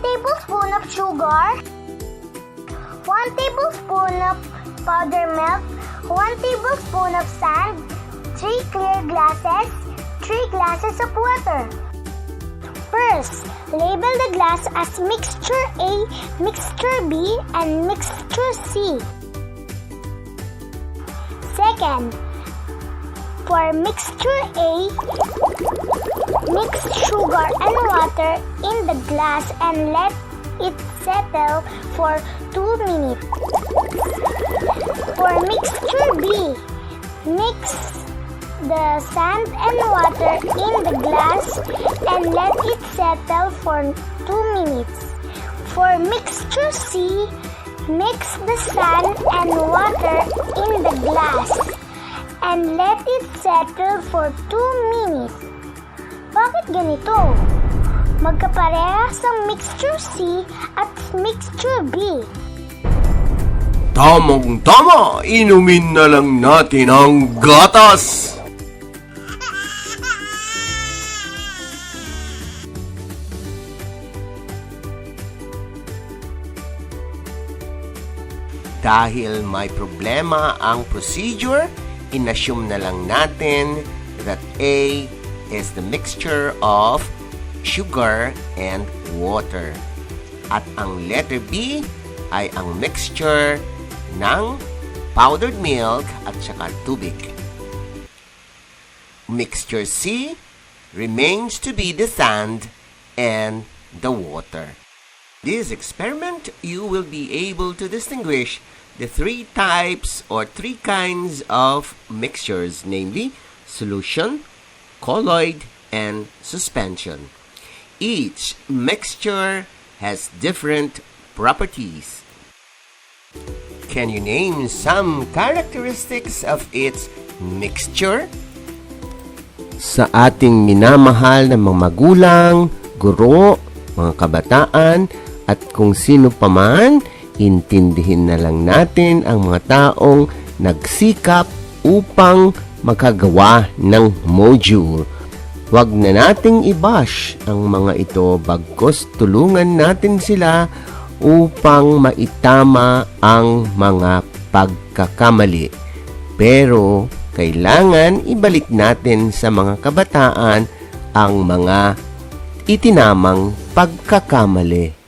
tablespoon of sugar, 1 tablespoon of powdered milk, 1 tablespoon of sand, 3 clear glasses, 3 glasses of water. First, label the glass as mixture A, mixture B, and mixture C. Second, for mixture A, mix sugar and water in the glass and let it settle for 2 minutes. For mixture B, mix the sand and water in the glass and let it settle for 2 minutes. For mixture C, mix the sand and water in the glass and let it settle for 2 minutes. Bakit ganito? Magkaparehas ang mixture C at mixture B. Tamang-tama! Inumin na lang natin ang gatas! Dahil may problema ang procedure, inassume na lang natin that A is the mixture of sugar and water. At ang letter B ay ang mixture ng powdered milk at saka tubig. Mixture C remains to be the sand and the water. This experiment, you will be able to distinguish the 3 types or 3 kinds of mixtures, namely solution, colloid, and suspension. Each mixture has different properties. Can you name some characteristics of its mixture? Sa ating minamahal na mga magulang, guro, mga kabataan, at kung sino paman, intindihin na lang natin ang mga taong nagsikap upang makagawa ng module. Huwag na nating i-bash ang mga ito bagkus tulungan natin sila upang maitama ang mga pagkakamali. Pero kailangan ibalik natin sa mga kabataan ang mga itinamang pagkakamali.